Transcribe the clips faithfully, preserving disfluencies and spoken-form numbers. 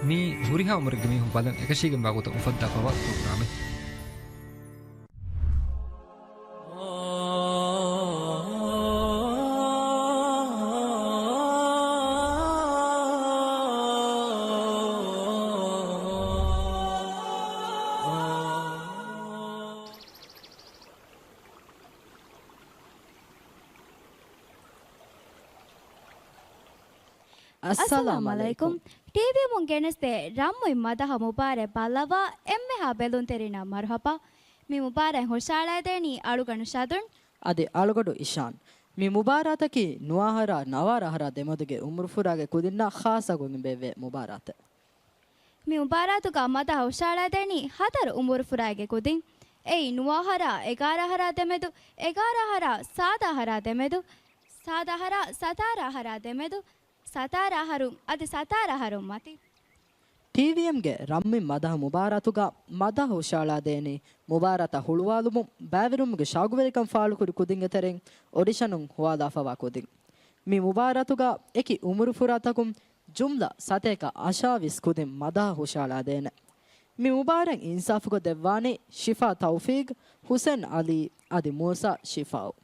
މި ހުރިހާ އުމުރެއްގެ މީހުން ބަލަން އެކަށީގެންވާ ގޮތަށް އުފައްދާފަވާ ޕްރޮގްރާމެއް. އައްސަލާމު އަލައިކުމް. ޓީވީ އެމުން ގެނެސްދޭ ރަންމުއިން މަދަހަ މުބާރާތް ބައްލަވާ އެންމެހާ ބެލުންތެރިންނަށް މަރުހަބާ. މި މުބާރާތް ހުށަހަޅައިދޭނީ އަޅުގަނޑު ޝަދުން. އަދި އަޅުގަނޑު އިޝާން. މި މުބާރާތަކީ ނުވަ އަހަރާ ނަވާރަ އަހަރާ ދެމެދުގެ އުމުރުފުރާގެ ކުދިންނަށް ޚާއްޞަ ގޮތުން ބޭއްވޭ މުބާރާތެއް. މި މުބާރާތުގަ މަދަހަ ހުށަހަޅައިދޭނީ ހަތަރު އުމުރުފުރާގެ ކުދިން. އެއީ ނުވަ އަހަރާ އެގާރަ އަހަރާ ދެމެދު، އެގާރަ އަހަރާ ސާދަ އަހަރާ ދެމެދު، ސާދަ އަހަރާ ސަތާރަ އަހަރާ ދެމެދު، ސަތާރަ އަހަރުން އަދި ސަތާރަ އަހަރުން މަތި. ޓީވީއެމްގެ ރަންމިން މަދަހަ މުބާރާތުގަ މަދަހަ ހުށަހަޅާދޭނީ މުބާރާތަށް ހުޅުވާލުމުން ބައިވެރިވުމުގެ ޝައުގުވެރިކަން ފާޅުކުރި ކުދިންގެ ތެރެއިން އޮޑިޝަނުން ހުވާލާފަވާ ކުދިން. މި މުބާރާތުގަ އެކި އުމުރުފުރާތަކުން ޖުމްލަ ސަތޭކަ އަށާވީސް ކުދިން މަދަހަ ހުށަހަޅާދޭނެ. މި މުބާރާތް އިންސާފުކޮށް ދެއްވާނީ ޝިފާ ތައުފީގް، ހުސެން އަލީ އަދި މޫސާ ޝިފާއު.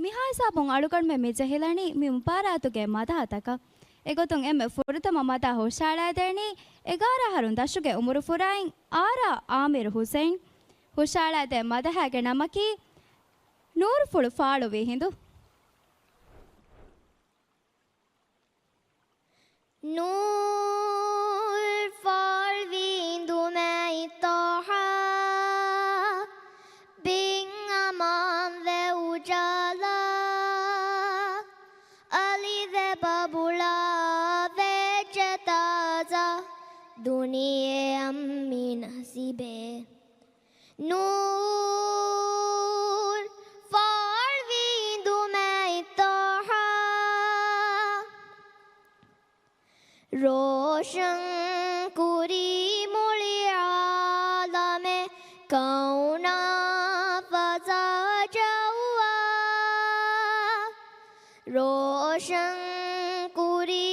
މިހާ ހިސާބުން އަޅުގަނޑުމެން މި ޖެހިލަނީ މި މުބާރާތުގެ މަދަހަތަކަށް. އެގޮތުން އެންމެ ފުރަތަމަ މަދަހަ ހުށަހަޅައިދޭނީ އެގާރަ އަހަރުން ދަށުގެ އުމުރުފުރާއިން އާރާ އާމިރު ހުސެން. ހުށަހަޅައިދޭ މަދަހާގެ ނަމަކީ ނޫރުފުޅު ފާޅުވި ހިނދު. ނޫރު ފާޅުވީ އިނދުމެއް ޠާހާ، ބިން އަމާންވެ އުޖާލާ، އަލިވެ ބަބުޅާ ވެއްޖެ ތާޒާ، ދުނިޔެއަށް މި ނަސީބޭ. ނޫރު ފާޅުވީ އިނދުމެއް ޠާހާ، ރޯޝަން ކުރީ މުޅި އާލަމެއް ކައުނާ ފަޒާ ޖައްވާ. ރޯޝަން ކުރީ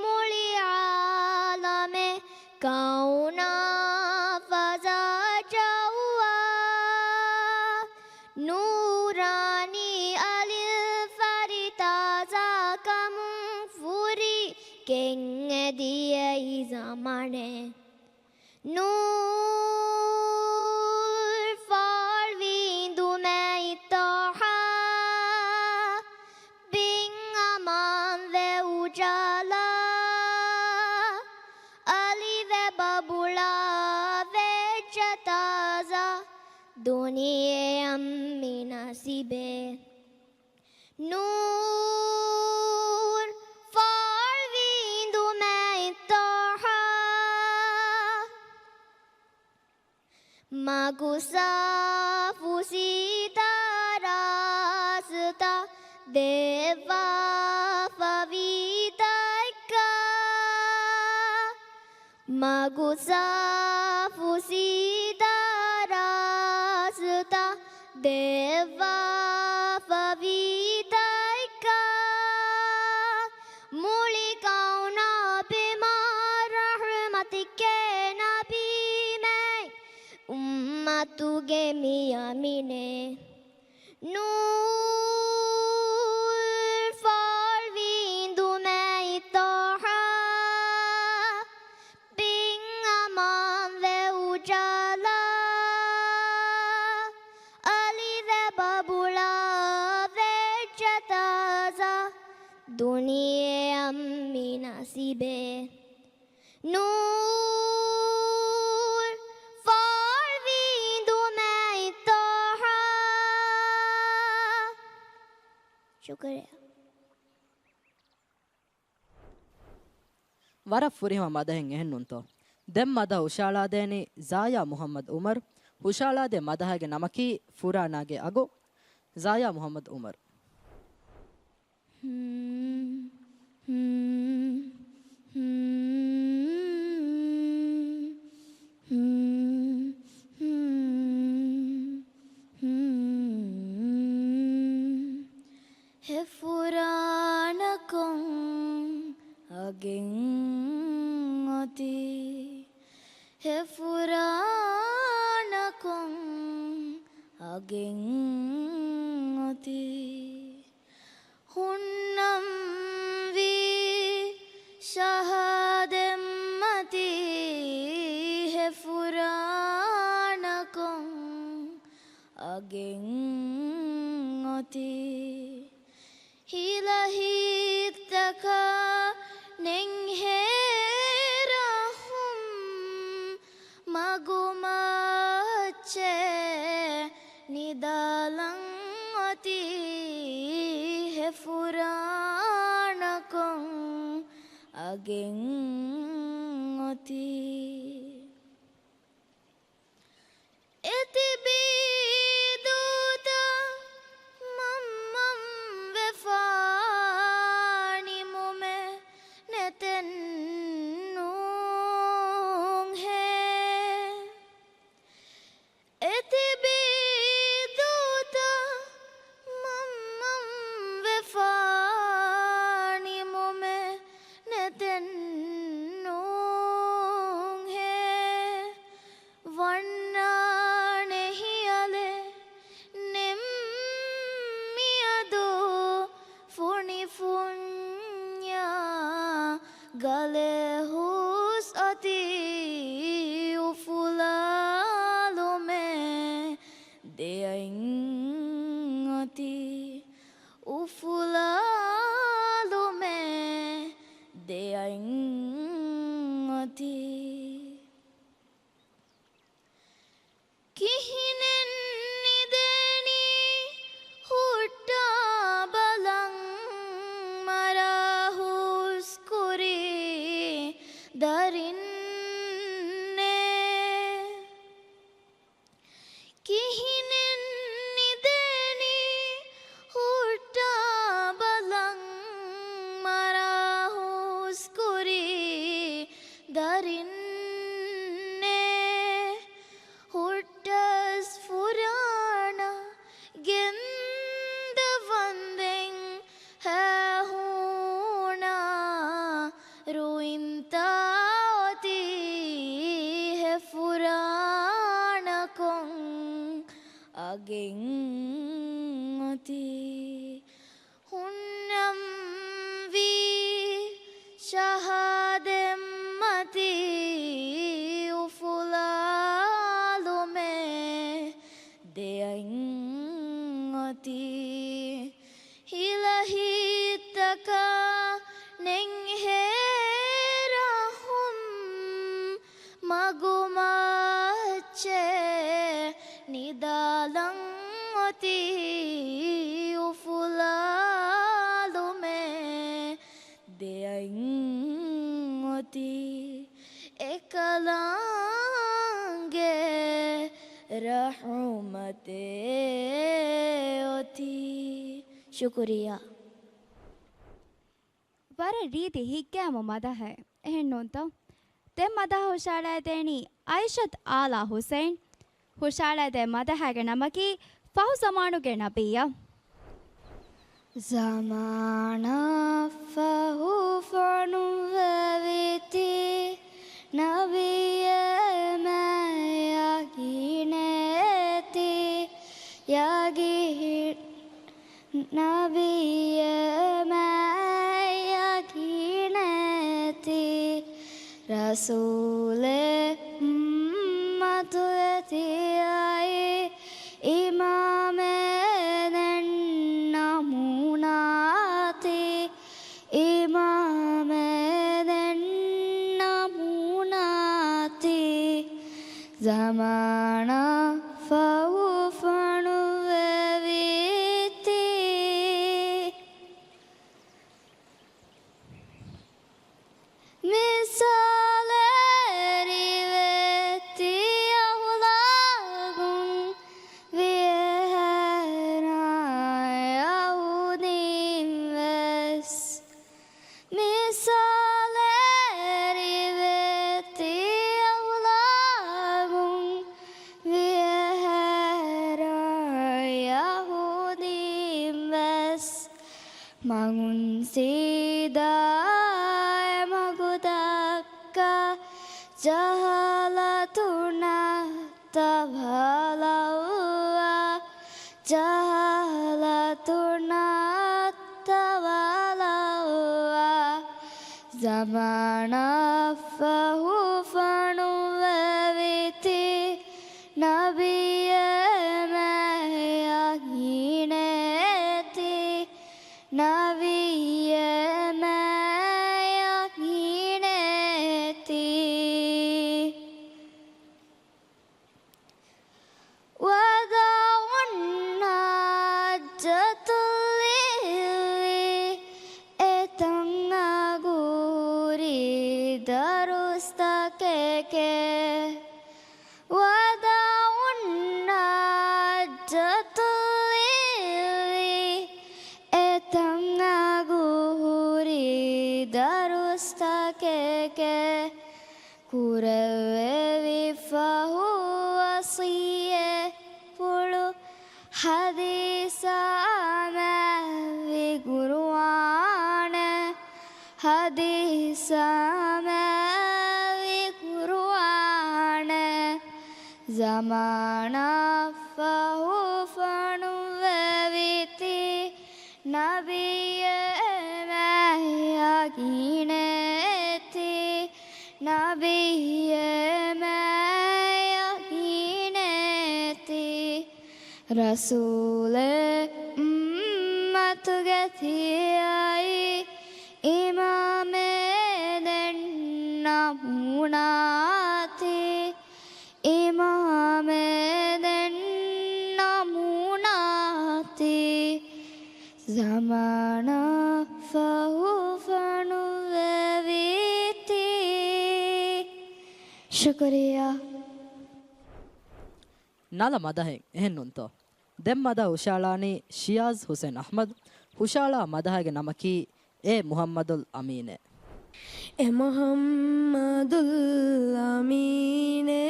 މުޅި އާލަމެއް ކައުނާ ފަޒާ ޖައްވާ. ނޫރާނީ އަލި ފަރި ތާޒާ ކަމުން ފުރި ކެތް އެދިޔައީ ޒަމާނެއް. ނޫރު ފާޅުވީ އިނދުމެއް ޠާހާ، ބިން އަމާންވެ އުޖާލާ، އަލިވެ ބަބުޅާ ވެއްޖެ ތާޒާ، ދުނިޔެއަށް މި ނަސީބޭ. ނޫރު ފާޅުވީ އިނދުމެއް ޠާހާ، މަގު ސާފު ސީދާ ރާސްތާ ދެއްވާފަވީ ދައްކާ. މަގު ސާފު ސީދާ ރާސްތާ ދެއްވާފަވީ ދައްކާ. މުޅި ކައުނާ ބިމާ ރަޙުމަތެކޭ ނަބީމެން އުއްމަތުގެ މި އަމިނޭ. ނޫރު ފާޅުވީ އިނދުމެއް ޠާހާ، ބިން އަމާންވެ އުޖާލާ، އަލިވެ ބަބުޅާ ވެއްޖެ ތާޒާ، ދުނިޔެއަށް މި ނަސީބޭ. ނޫރު ފާޅުވީ އިނދުމެއް ޠާހާ. ޝުކުރިއްޔާ. ވަރަށް ފުރިހަމަ މަދަހެއް އެހެންނޫންތޯ؟ ދެން މަދަހަ ހުށަހަޅާދޭނީ ޒާޔާ މުޙައްމަދު ޢުމަރު. ހުށަހަޅާދޭ މަދަހާގެ ނަމަކީ ފުރާނާގެ އަގު. ޒާޔާ މުޙައްމަދު ޢުމަރު. ހެ ފުރާނަކޮން އަގެއް އޮތީ. ހެފުރާނަކޮން އަގެއް އޮތީ. ހުންނަންވީ ޝަހާދަތްމަތީ ހެފުރާނަކޮން އަގެއް އޮތީ. ހިލަހީއްތަކާ ނެންހޭ ރަހުމް މަގުމައްޗެއް ނިދާލަން އޮތީ. ހެފުރާނަކޮން އަގެއް އޮތީ. އެތިބީ ދޫތައް މަންމަން ވެފާ ނިމުމެއް ނެތެއް ނޫންހޭ. އެތިބީ ދޫތައް މަންމަން ވެފާ ނިމުމެއް ނެތެއް ނޫންހޭ. ވަންނާނެ ހިޔަލެއް ނެތް މިއަދު ފުނިފުންޏާ ގަލެއް ހުސް އޮތީ އުފުލާލުމެއް ދެއަތް އޮތީ. އުފުލާލުމެއް ދެއަތް އޮތީ. ކިހިނެއް ނިދޭނީ ހުއްޓާ ބަލަން މަރާ ހުސްކުރީ ދަރިންނޭ. ކިހިނެއް ނިދޭނީ ހުއްޓާ ބަލަން މަރާ ހުސްކުރީ ދަރިންނޭ. ހުއްޓަސް ފުރާނަ ގެންދަވަންދެން ހައިހޫނާ ރުއިންތާ އޮތީ ހެފުރާނަކޮން އަގެއް އޮތީ. ހުންނަންވީ ޝަހާދަތްމަތީ އުފުލާލުމެއް ދެއަތް އޮތީ. ހިލަހީއްތަކާ ނެންހޭ ރަހުމް މަގުމައްޗެއް ނިދާލަން އޮތީ އުފުލާލުމެއް ދެއަތް އޮތީ. އެކަލާނގެ ރަޙުމަތެއް އޮތީ. ޝުކުރިއްޔާ. ވަރަށް ރީތި ހިތްގައިމު މަދަޙެއް، އެހެންނޫންތޯ؟ ދެން މަދަޙަ ހުށައަޅައިދޭނީ އައިޝަތު އާލާ ހުސެން. ހުށައަޅައިދޭ މަދަޙައިގެ ނަމަކީ ފަހު ޒަމާނުގެ ނަބިއްޔާ. ޒަމާނާ ފަހު ފޮނުއްވެވިތީ، ނަބިއްޔެއް މާ ޔަގީނެއް އެތީ، ޔަގީން ނަބިއްޔެއް މާ ޔަގީނެއް އެތީ، ރަސޫލެއް އުއްމަތު އެތި އައި، އިމާމެއް ދެން ނަމޫނާތީ، އިމާމެއް ދެން ނަމޫނާތީ، ޒަމާނާ ފަހު ފޮނުއްވެވީތީ. މިސާލެއް ރިވެތި އަޚްލާގުން ވިޔަ ހައިރާން ޔަހޫދީން ވެސް. މިސާލެއް ރިވެތި އަޚްލާގުން ވިޔަ ހައިރާން ޔަހޫދީން ވެސް. މަގުން ސީދާ އެ މަގު ދައްކާ ޖަހާލާ ތުނަށް ތަވާލައްވާ، ޖަހާލަ ތުނަށް ތަވާލައްވާ، ޒަމާނަށްފަހު ފޮނުއްވެވިތީ، ނަބިއްޔެ މާތް ޔަޤީނޭތީ، ނަބިއްޔެ މާތް ޔަޤީނޭތީ. ވަދާޢުން ޙައްޖަތުލް ޢިލްމީ، އެތަން އަގުހުރި ދަރުސްތަކެކޭ. ވަދާޢުން ޙައްޖަތުލް ޢިލްމީ، އެތަން އަގުހުރި ދަރުސްތަކެކޭ. ކުރެއްވެވިފަހު ވަޞިއްޔަތްޕުޅު، ޙަދީޘާ މާތްވި ޤުރުއާނޭ، ޙަދީޘާ މާތްވި ޤުރުއާނޭ. ޒަމާނަށްފަހު ފޮނުއްވެވިތީ، ނަބިއްޔެ މާތް ޔަޤީނޭތީ، ނަބިއްޔެ މާތް ޔަޤީނޭތީ. ރަސޫލެއް އުއްމަތުގެ ތިޔައީ، އިމާމެއް ދެން ނަމޫނާތީ، އިމާމެއް ދެން ނަމޫނާތީ، ޒަމާނަށްފަހު ފޮނުއްވެވީތީ. ޝުކުރިއްޔާ. ނަލަ މަދަހެއް އެހެންނޫންތޯ؟ ދެން މަދަހަ ހުށައަޅާނީ ޝިޔާޒް ހުސެން އަޙްމަދު. ހުށައަޅާ މަދަހަގެ ނަމަކީ އޭ މުޙައްމަދުލް އަމީނޭ. އޭ މުޙައްމަދުލް އަމީނޭ،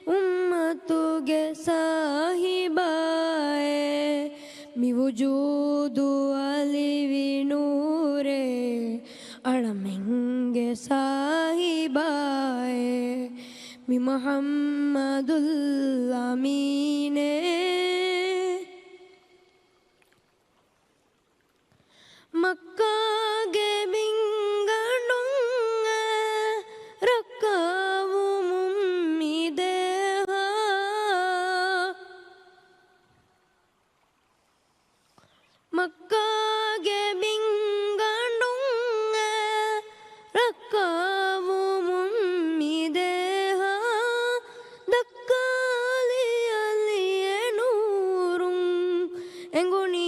އުއްމަތުގެ ސާހިބާއޭ، މި ވުޖޫދު އަލިވި ނޫރޭ، އަޅަމެންގެ ސާހިބާއޭ، މި މުޙައްމަދުލް އަމީނޭ. މައްކާގެ ބިންގަނޑުން ރައްކާވުމުން މި ދޭހާ. މައްކާގެ ބިންގަނޑުން ރައްކާވުމުން މި ދޭހާ. ދައްކާލި އަލިއެ ނޫރުން އެނގުނީ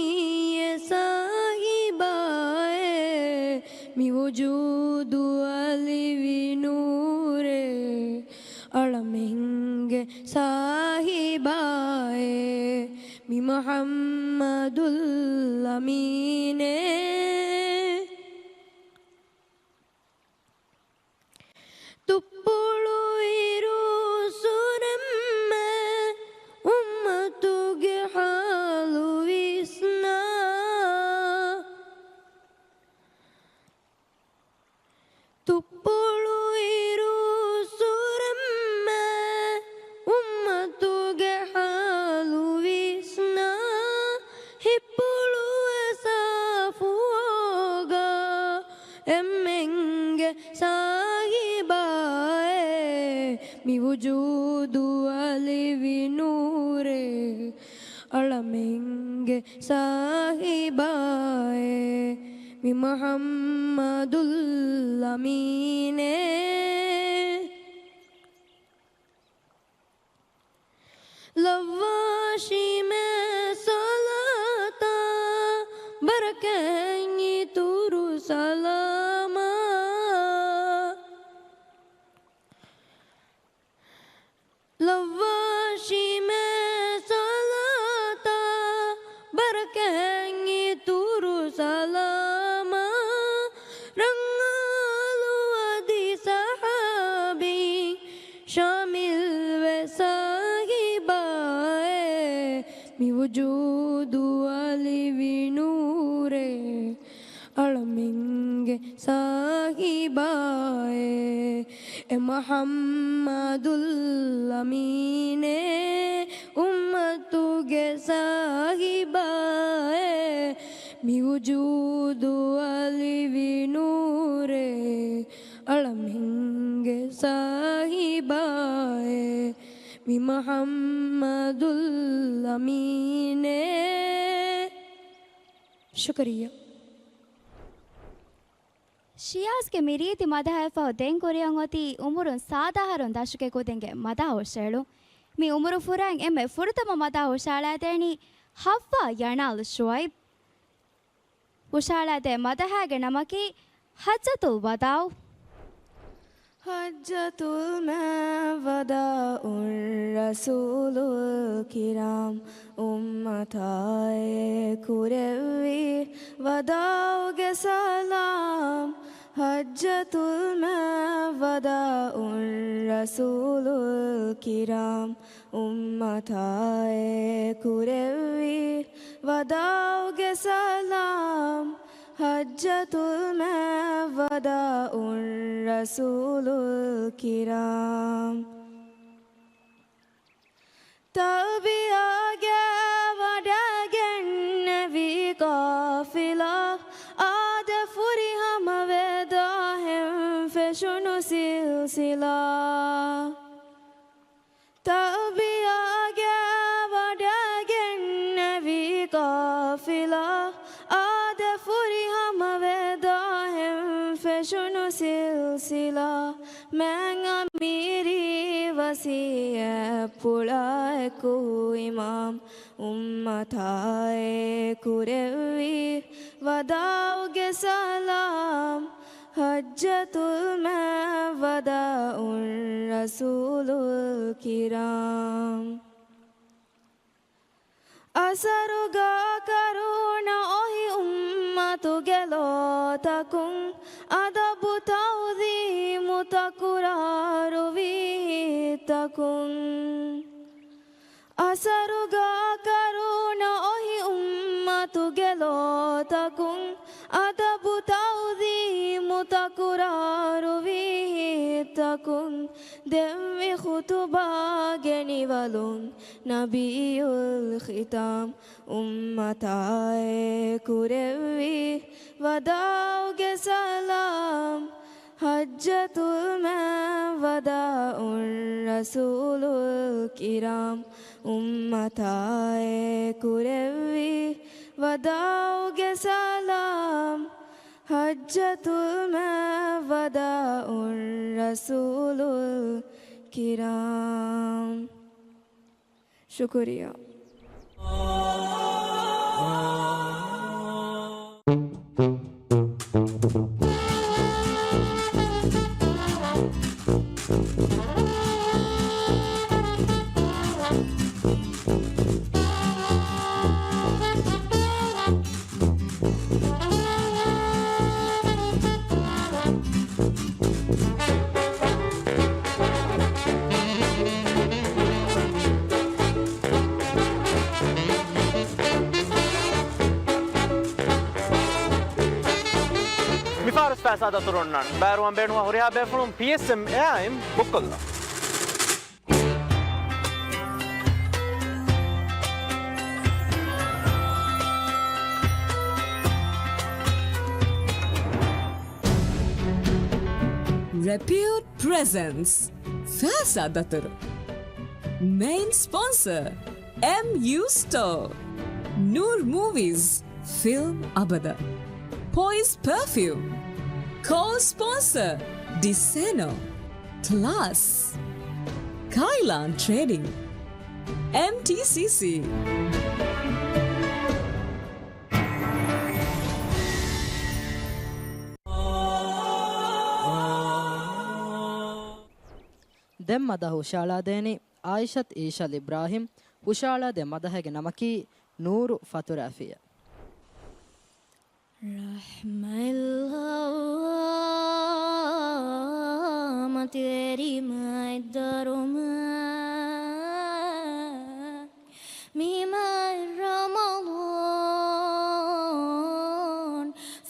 އެ ސާހިބާއޭ، މި ވުޖޫދު އަލިވި ނޫރޭ، އަޅަމެންގެ ސާހިބާއޭ، މި މުޙައްމަދުލް އަމީނޭ. ތުއްޕުޅު އިރު ސުރެންމެ އުއްމަތުގެ ޙާލު ވިސްނާ. ތުއްޕުޅު އިރު ސުރެންމެ އުއްމަތުގެ ޙާލު ވިސްނާ. ހިތްޕުޅު އެ ސާފު އޯގާ އެންމެންގެ ސާހިބާއޭ، މި ވުޖޫދު އަލިވި ނޫރޭ، އަޅަމެންގެ ސާހިބާއޭ، މި މުޙައްމަދުލް އަމީނޭ. ލައްވާށިމޭ ޞަލާތާ، ބަރަކަތް އިތުރު ސަލާމާ. ލައްވާށިމޭ ޞަލާތާ، ބަރަކަތް އިތުރު ސަލާމާ. ރަނގަޅު އަދި ޞަޙާބީން ޝާމިލްވެ ސާހިބާއޭ، މި ވުޖޫދު އަލިވި ނޫރޭ، އަޅަމެންގެ ސާހިބާއޭ، އެ މުޙައްމަދުލް އަމީނޭ، އުއްމަތުގެ ސާހިބާއޭ، މި ވުޖޫދު އަލިވި ނޫރޭ، އަޅަމެންގެ ސާހިބާއޭ، މި މުޙައްމަދުލް އަމީނޭ. ޝުކުރިއްޔާ. ޝިޔާޒްގެ މި ރީތި މަދަހައަށްފަހު ދެން ކުރިއަށް އޮތީ އުމުރުން ސާދަ އަހަރުން ދަށުގެ ކުދިންގެ މަދަހަ ހުށައެޅުން. މި އުމުރު ފުރައިން އެންމެ ފުރަތަމަ މަދަހަ ހުށައަޅާދޭނީ ޙައްވާ ޔަނާލް ޝުޢައިބް. ހުށައަޅާދޭ މަދަހާގެ ނަމަކީ ޙައްޖަތުލް ވަދާޢު. ޙައްޖަތުލް ވަދާޢު ރަސޫލުލް ކިރާމް، އުއްމަތާއޭ ކުރެއްވި ވަދާޢުގެ ސަލާމް. ޙައްޖަތުލް ވަދާޢު ރަސޫލުލް ކިރާމް، އުއްމަތާއޭ ކުރެއްވި ވަދާޢުގެ ސަލާމް. ޙައްޖަތުލް ވަދާޢު ރަސޫލުލް ކިރާމް. ތަލްބިޔާގެ ވަޑައިގެންނެވި ޤާފިލާ، އާދެ ފުރިހަމަ ވެދާހެން ފެށުނު ސިލްސިލާ. ތަލްބިޔާގެ ވަޑައިގެންނެވި ޤާފިލާ، އާދެ ފުރިހަމަ ވެދާހެން ފެށުނު ސިލްސިލާ. މާތް އަމީރީ ވަޞިއްޔަތްޕުޅާއެކު އިމާމް، އުއްމަތާއޭ ކުރެއްވި ވަދާޢުގެ ސަލާމް. ޙައްޖަތުލް ވަދާޢު ރަސޫލުލް ކިރާމް. އަސަރުގަ ކަރުނަ އޮހި އުއްމަތުގެ ލޯތަކުން، އަދަބު ތަޢުޒީމު ތަކުރާރުވީ ހިތްތަކުން. އަސަރުގަ ކަރުނަ އޮހި އުއްމަތުގެ ލޯތަކުން، އަދަބު ތަޢުޒީމު ތަކުރާރުވީ ހިތްތަކުން. ދެންވި ޚުތުބާގެ ނިވަލުން ނަބިއްޔުލް ޚިތާމް، އުއްމަތާއޭ ކުރެއްވި ވަދާޢުގެ ސަލާމް. ޙައްޖަތުލް ވަދާޢު ރަސޫލުލް ކިރާމް، އުއްމަތާއޭ ކުރެއްވި ވަދާޢުގެ ސަލާމް. ޙައްޖަތުލް ވަދާޢު ރަސޫލުލް ކިރާމް. ޝުކުރިއްޔާ. މިފަހަރު ފައިސާ ދަތުރު އޮންނާނެ. ބައިވެރިވާން ބޭނުންވާ ހުރިހާ ބޭފުޅުން ޕީއެސްއެމް އެއާއިމް ބުކްކޮށްލާ. ރެޕިއުޓް ޕްރެޒެންޓްސް ފައިސާ ދަތުރު. މެއިން ސްޕޮންސަރ، އެމްޔޫ ސްޓޯ، ނޫރް މޫވީޒް، ފިލްމް އަބަދަށް. ޕޮއިޒް ޕަރފިއުމް. ކޯ ސްޕޮންސަރ، ޑިސެނޯ. ކްލާސް. ކާއިލާން ޓްރޭޑިން. އެމްޓީސީސީ. ދެން މަދަހު ހުށައަޅާދޭނީ އާއިޝަތް އީޝަލް އިބްރާހިމް. ހުށައަޅާދޭ މަދަހައިގެ ނަމަކީ ނޫރު ފަތުރައިފިއްޔާ. ރަޙްމަތްލާ މަތިވެރި މާތް ދަރުމަ، މި މާތް ރަމަޟާން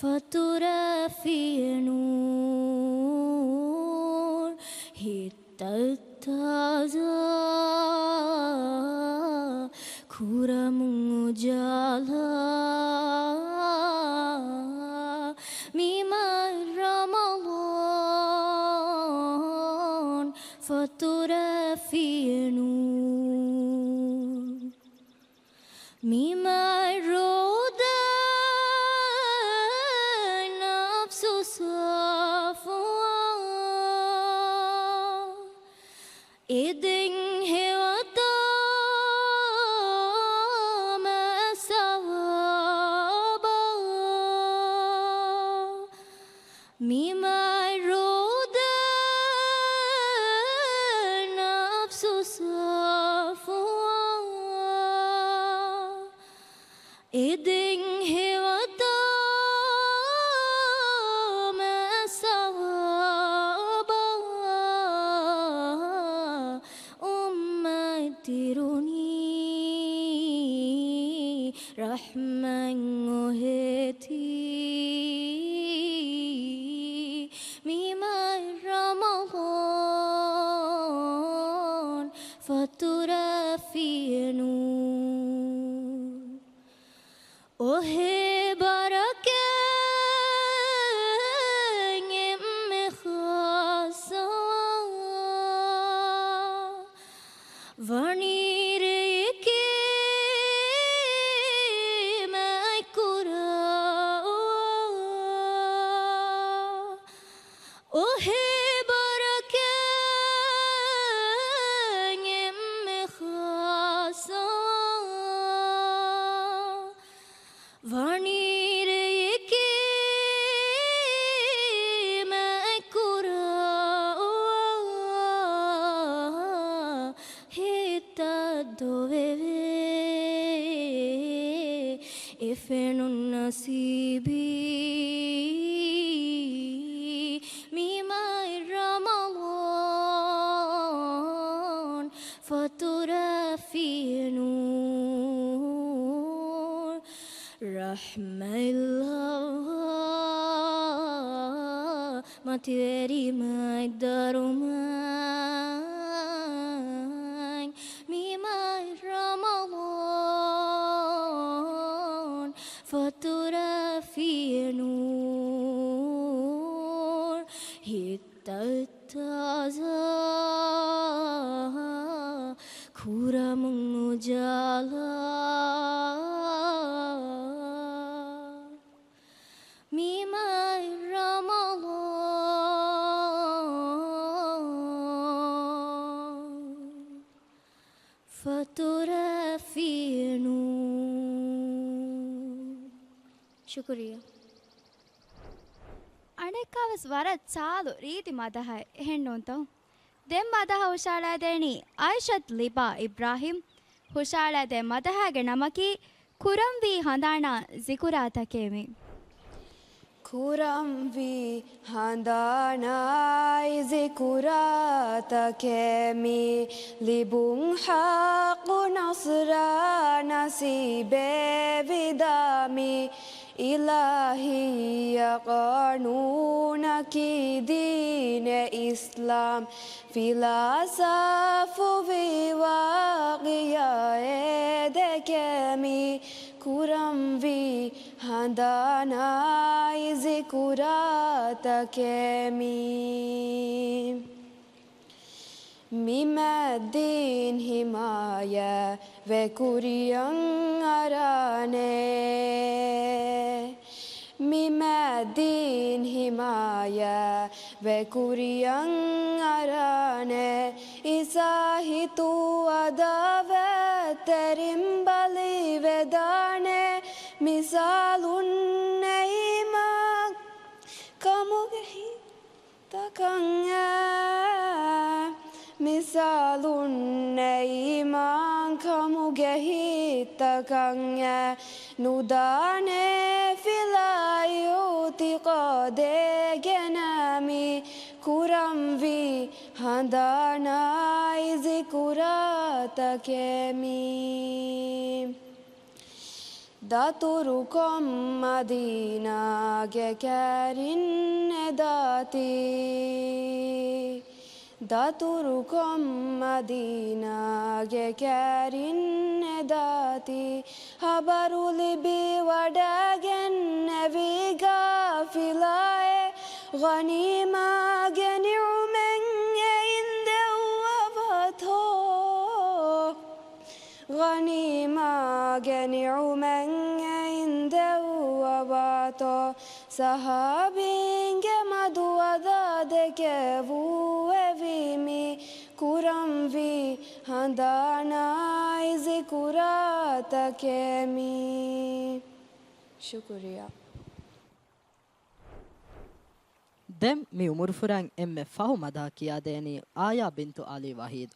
ފަތުރައިފިއްޔާ، ނޫރު ތައްތާޒާ ކުރަމުން އުޖާލާ، މި މާތް ރަމަޟާން ފަތުރަށް ފިޔަނު. މި މާތް ރޯދަ ނަފްސު ސާފުވާ، އެދެން ހެވަތާ މާތް ސަވާބާ. މި މާތް ރޯދަ ނަފްސު ސާފުވާ، އެދެން ހެވަތާ މާތް ސަވާބާ. އުއްމަތް ދިރުނީ ރަޙްމަތް އޮހޮތީ، މި މާތް ރަމަޟާން ފަތުރަށް ފިޔަނު. އޮހޭ ބަރަކާތް އެންމެ ޚާއްޞަވާ، ވަނީ ރެޔެކޭ މާތް ކުރާ. އޮހޭ ބަރަކާތް އެންމެ ޚާއްޞަވާ، ވަނީ ރެޔެކޭ މާތް ކުރާ. ހިތަށް ދޮވެވޭ އެ ފެނުން ނަސީބީ، މި މާތް ރަމަޟާން ފަތުރަށް ފިޔަނު. ރަޙްމަތް އައްލާ މަތިވެރި މާތް ދަރުމަތް، މި މާތް ރަމަޟާން ފަތުރަށް ފިޔަނު. ހިތަށް ތާޒާ ކުރަމުން އުޖާލާ، މި މާތް ރަމަޟާން ފަތުރަށް ފިޔަނު. ޝުކުރިއްޔާ. އަނެއްކާވެސް ވަރަށް ޗާލު ރީތި މަދަޙައެއް، އެހެންނޫންތޯ؟ ދެން މަދަޙަ ހުށަހަޅައިދޭނީ އައިޝަތު ލިބާ އިބްރާހިމް. ހުށަހަޅައިދޭ މަދަޙާގެ ނަމަކީ ކުރަންވީ ހަނދާނާ ޒިކުރާތަކޭ މީ. ކުރަންވީ ހަނދާނާއި ޒިކުރާތަކޭ މީ، ލިބުން ޙައްޤު ނަޞްރާ ނަސީބޭ ވިދާ މީ، އިލާހީއަށް ޤާނޫނަކީ ދީނެ އިސްލާމް، ފިލާސަފުވީ ވާޤިޢާ އެދެކޭ މީ، ކުރަންވީ ހަނދާނާއި ޒިކުރާތަކޭ މީ. މި މާތް ދީން ހިމާޔަތްވެ ކުރިއަށް އަރާނެ. މި މާތް ދީން ހިމާޔަތްވެ ކުރިއަށް އަރާނެ. އިސާހިތު އަދާވަތްތެރިން ބަލިވެދާނެ. މިސާލުން ނެތް މާ ކަމުގެ ހިތް ތަކަށް އެ މިސާލުން ނެތް މާ ކަމުގެ ހިތްތަކަށް އެ ނުދާނެ ފިލާ އިޢުތިޤާދޭ ގެނައިމީ، ކުރަންވީ ހަނދާނާއި ޒިކުރާތަކޭ މީ. ދަތުރުކޮށް މަދީނާގެ ކައިރިން އެދާތީ. ދަތުރުކޮށް މަދީނާގެ ކައިރިން އެދާތީ، ޚަބަރު ލިބި ވަޑައިގެންނެވި ގާފިލާއެއް، ޣަނީމާގެ ނިޢުމަތް އެއިން ދެއްވަވާތޯ. ޣަނީމާގެ ނިޢުމަތް އެއިން ދެއްވަވާތޯ. ޞަޙާބީންގެ މަދު ވަދާ ދެކެވޫ އެވީ މި ކުރަންވީ ހަނދާނާއި ޒިކުރާތަކެއް މީ. ޝުކުރިއްޔާ. ދެން މި އުމުރުފުރައިން އެންމެ ފަހު މަދަޙަ ކިޔާދޭނީ އާޔާ ބިންތު ޢަލީ ވަޙީދު.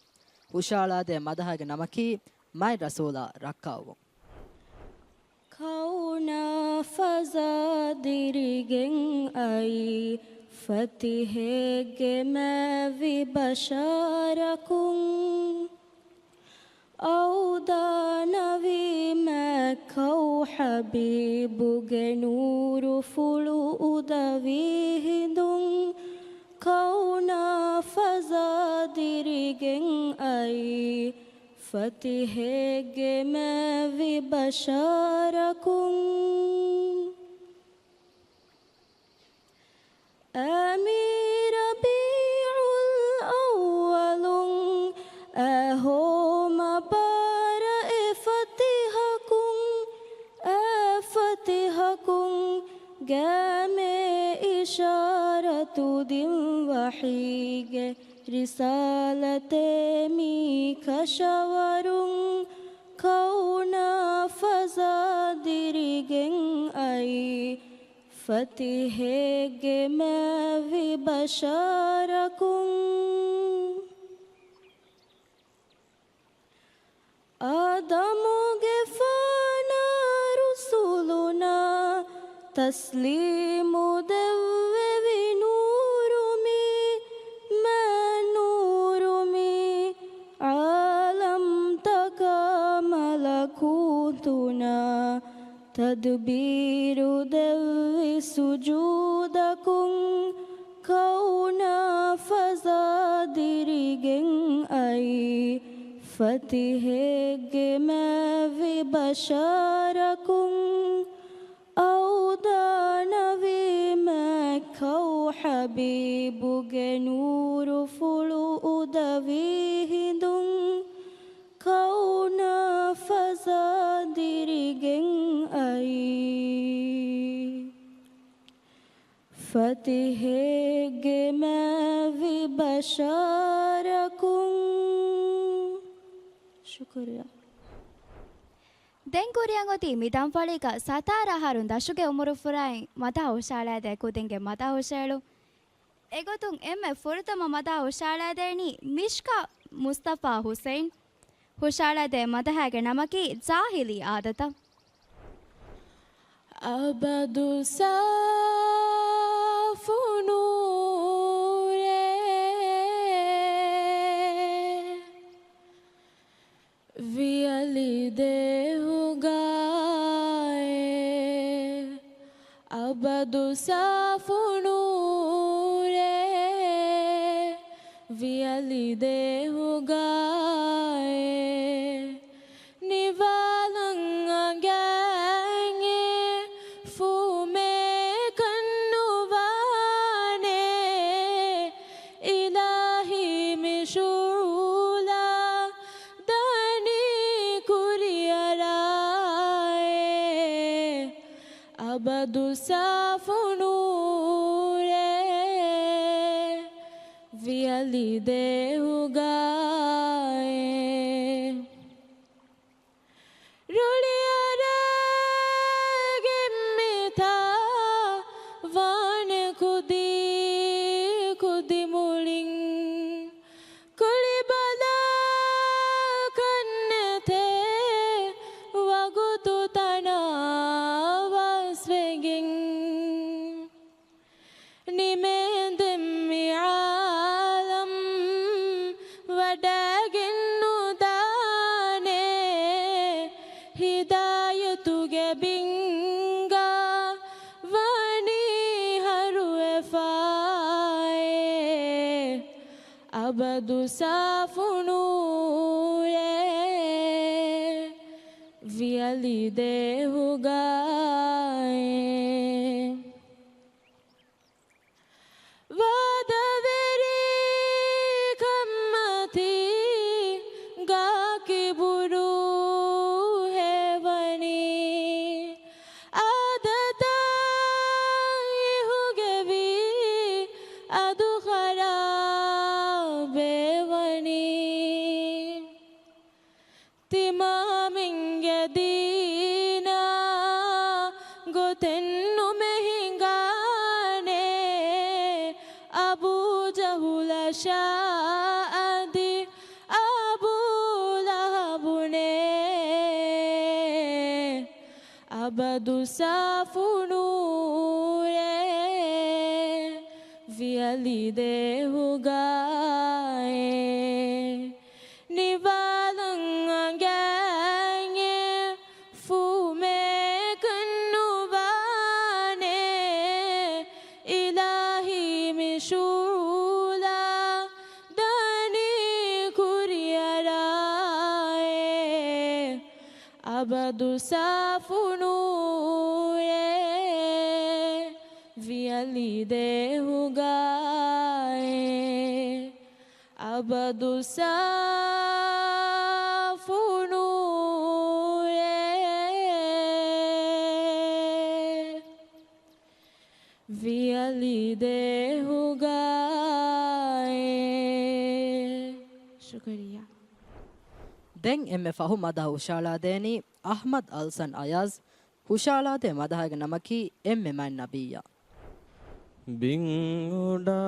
ހުށައަޅާދޭ މަދަޙައިގެ ނަމަކީ މާތް ރަސޫލާ ރައްކާވުން. ކައުނާ ފަޒާ ދިރިގެން އައީ، ފަތިޙެއްގެ މާތްވި ބަޝާރަކުން. އައުދާނަވީ މާތް ކައު ޙަބީބުގެ ނޫރުފުޅު އުދަވީ ހިނދުން. ކައުނާ ފަޒާ ދިރިގެން އައީ، ފަތިޙެއްގެ މާތްވި ބަޝާރަކުން. އައި މި ރަބީޢުލް އައްވަލުން، އައި ހޯމަ ބާރަ އެ ފަތިޙަކުން، އެ ފަތިޙަކުން، ގައިމޭ އިޝާރަތު ދިން ވަޙީގެ ރިސާލަތޭ މީ ކަށަވަރުން. ކައުނާ ފަޒާ ދިރިގެން އައީ، ފަތިޙެއްގެ މާތްވި ބަޝާރަކުން. އާދަމުގެފާނާ ރުސުލުންނަށް ތަސްލީމު ދެއްވެވި ނޫރު މީ، މާތް ނޫރު މީ، ޢާލަމްތަކާ މަލަކޫތުންނަށް ތަދުބީރު ދެއްވި ސުޖޫދަކުން. ކައުނާ ފަޒާ ދިރިގެން އައީ، ފަތިޙެއްގެ މާތްވި ބަޝާރަކުން. އައުދާނަވީ މާތް ކައު ޙަބީބުގެ ނޫރުފުޅު އުދަވީ ހިނދުން. ކައުނާ ފަޒާ ދިރިގެން އައީ، ފަތިޙެއްގެ މާތްވި ބަޝާރަކުން. ޝުކުރިއްޔާ. ދެން ކުރިއަށް އޮތީ މި ދަންފަޅީގަ ސަތާރަ އަހަރުން ދަށުގެ އުމުރުފުރާއިން މަދަޙަ ހުށައަޅާދޭ ކުދިންގެ މަދަޙަ ހުށައެޅުން. އެގޮތުން އެންމެ ފުރަތަމަ މަދަޙަ ހުށައަޅާދޭނީ މިޝްކާ މުޞްޠަފާ ޙުސައިން. ހުށައަޅާދޭ މަދަޙައިގެ ނަމަކީ ޖާހިލީ އާދަތައް. އަބަދު ސާފު ނޫރޭ، ވިޔަލި ދޭހުގައޭ. އަބަދު ސާފު ނޫރޭ، ވިޔަލި ދޭހުގައޭ. ނިވާލަން އަނގައިން އެ ފުމޭ ކަންނުވާނެ. އިލާހީ މި ޝުޢުލާ ދާނީ ކުރިއަރާއޭ. އަބަދު ސާފު ނޫރޭ، ވިޔަލި ދޭހުގައޭ. ރުޅިއަރާގެން މިތާ ވާނެ ކުދި ކުދި މުޅިން. ކުޅިބަލާކަށްނެތޭ ވަގުތު ތަނާވަސްވެގެން. ނިމޭދެން މި ޢާލަމް ވަޑައިގެން ނުދާނެ. ހިދާޔަތުގެ ބިންގާ ވަނީ ހަރުވެފާއޭ. އަބަ ސާފު ނޫރޭ ވިޔަލި ދޭހުގައޭ. ވަދަވެރިކަންމަތީގާ ކިބުރު ހޭވަނީ. އާދަތަށް އިހުގެވީ އަދު ޚަރާބޭވަނީ. ތިމާމެންގެ ދީނާ ގޮތެއް ނުމެ ހިނގާނޭ. އަބޫ ޖަހުލަށާ އަދި އަބޫ ލަހަބުނޭ. އަބަދު ސާފު ނޫރޭ ވިޔަލި ދޭހުގައޭ. ނިވާލަން އަނގައިން އެ ފުމޭކަށް ނުވާނޭ. އިލާހީ މި ޝޫލާ ދަނީ ކުރިއަރާއޭ. އަބަދު ސާފު ނޫރޭ ވިޔަލި ދޭހުގައޭ. އަބަދު ސާފު ނޫރޭ ވިޔަލި ދޭހުގައޭ. ޝުކުރިއްޔާ. ދެން އެންމެ ފަހު މަދަހަ ހުށައަޅާދޭނީ އަޙްމަދު އަލްސަން އަޔާޒް. ހުށައަޅާދޭ މަދަހައިގެ ނަމަކީ އެންމެ މައިން ނަބިއްޔާ. ބިން އުޑާ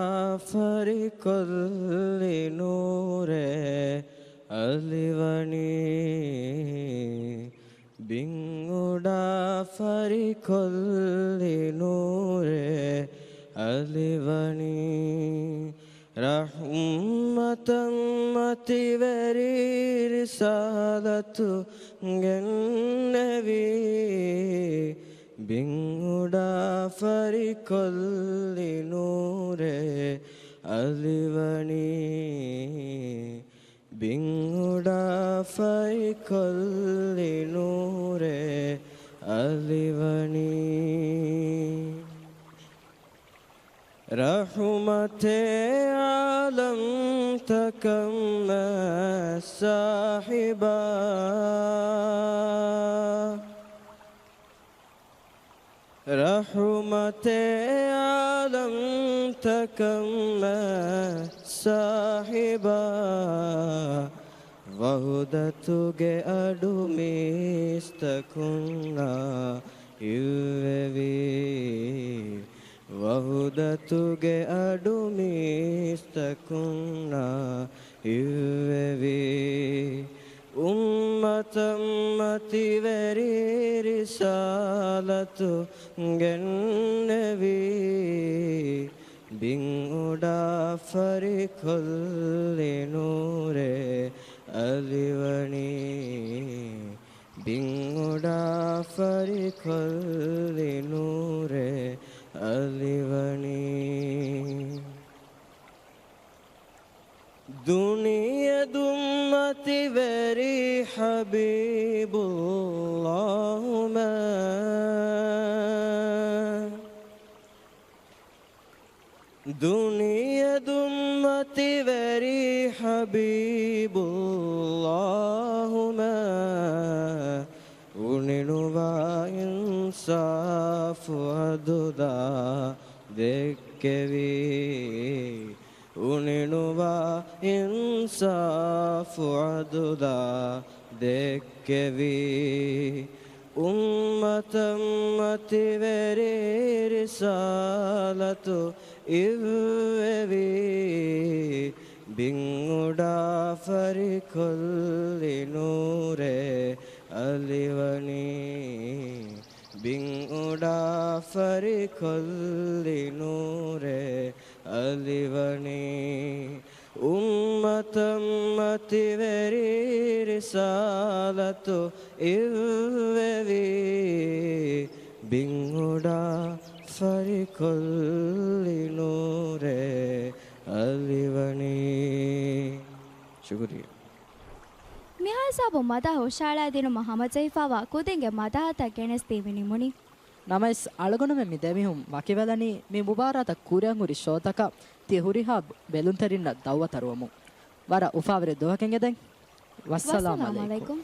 ފަރިކޮށްލި ނޫރޭ އަލިވަނީ. ބިން އުޑާ ފަރިކޮށްލި ނޫރޭ އަލިވަނީ. ރަޙްމަތަށް މަތިވެރި ރިސާލަތު ގެންނެވީ. ބިން އުޑާ ފަރިކޮށްލި ނޫރޭ އަލިވަނީ. ބިން އުޑާ ފަރިކޮށްލި ނޫރޭ އަލިވަނީ. ރަޙުމަތޭ ޢާލަމްތަކަށް މާތް ސާހިބާ. ރަޙުމަތޭ ޢާލަމްތަކަށް މާތް ސާހިބާ. ވަޙުދަތުގެ އަޑު މީސްތަކުންނާ އިއްވެވީ. ވަޙުދަތުގެ އަޑު މީސްތަކުންނާ އިއްވެވީ. އުއްމަތަށް މަތިވެރި ރިސާލަތު ގެންނެވީ. ބިން އުޑާ ފަރިކޮށްލި ނޫރޭ އަލިވަނީ. ބިން އުޑާ ފަރިކޮށްލި ނޫރޭ އަލިވަނީ. ދުނިޔެ ދުންމަތިވެރި ޙަބީބުﷲ މާ. ދުނިޔެ ދުންމަތިވެރި ޙަބީބުﷲ މާ. އުނިނުވާ އިންސާފު ޢަދުލާ ދެއްކެވީ. އުނިނުވާ އިންސާފު ޢަދުލާ ދެއްކެވީ. އުއްމަތަށް މަތިވެރި ރިސާލަތު އިއްވެވީ. ބިން އުޑާ ފަރިކޮށްލި ނޫރޭ އަލިވަނީ. ބިން އުޑާ ފަރިކޮށްލި ނޫރޭ އަލިވަނީ. އުއްމަތަށް މަތިވެރި ރިސާލަތު އިއްވެވީ. ބިން އުޑާ ފަރިކޮށްލި ނޫރޭ އަލިވަނީ. ޝުކުރިއްޔާ. މިހާ ހިސާބުން މަދާ ހުށަހަޅާދިނުމަށް ހަމަޖެހިފައިވާ ކުދިންގެ މަދާހަތައް ގެނެސްދީ މި ނިމުނީ. ނަމަވެސް، އަޅުގަނޑުމެން މި ދެމީހުން ވަކިވެލަނީ މި މުބާރާތަށް ކުރިއަށް ހުރި ޝޯތަކަށް ތި ހުރިހާ ބެލުންތެރިންނަށް ދައުވަތު އަރުވަމުން. ވަރަށް އުފާވެރި ދުވަހަކަށް އެދެން. ވައްސަލާމް އަލައިކުމް.